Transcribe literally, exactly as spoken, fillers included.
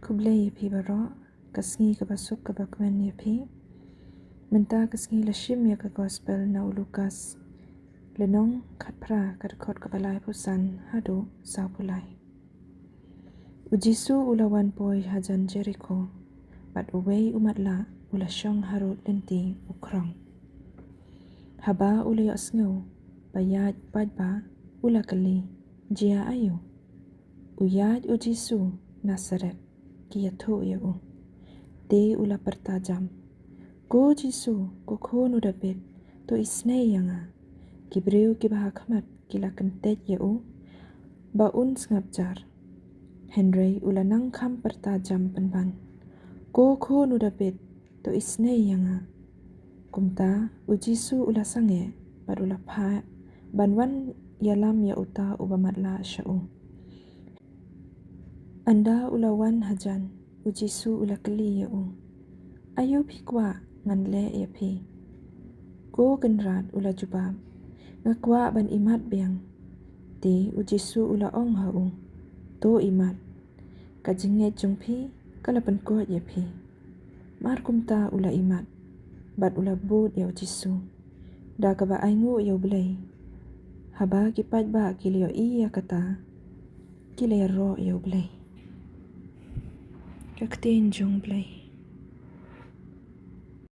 Khublei ïa phi baroh, ka sngi kaba suk kaba kmen ïa phi. Mynta ka sngi la shim ïa ka gospel na u Lukas, lynnong khatphra, ka dkhot kaba laiphew san haduh sawphew lai. U Jisu u la wan poi hajan Jerikho, bad uwei u matlah u la shong harud lynti u khrong. Haba u la ïohsngew ba ïaid u paidbah, u la kylli, "Jia aïu?" "U ïaid, U Jisu, Nasaret," ki ïathuh ïa u. Te u la pyrta jam, "Ko Jisu, ko khun u Dabid, to isynei ïa nga. Ki briew kiba ha khmat ki la kyntait ïa u ba un sngap jar." Hynrei u la nang kham pyrta jam pynban, "Ko khun u Dabid, to isynei ïa nga." Kumta u Jisu u la sangeh bad u la phah ban wan ïalam ïa uta uba matlah sha u. Ynda u la wan hajan, u Jisu u la kylli ïa u, "Aïu phi kwah ngan leh ïa phi?" "Ko Kynrad," u la jubab, "nga kwah ban imat biang." Te u Jisu u la ong ha u, "To imat. Ka jingngeit jong phi ka la pynkoit ïa phi." Mar kumta u la imat bad u la bud ïa u Jisu da kaba ainguh ïa U Blei. Haba ki paidbah ki la ïohi ïa kata, ki la ïaroh ïa U Blei. Ka ktien jong U Blei.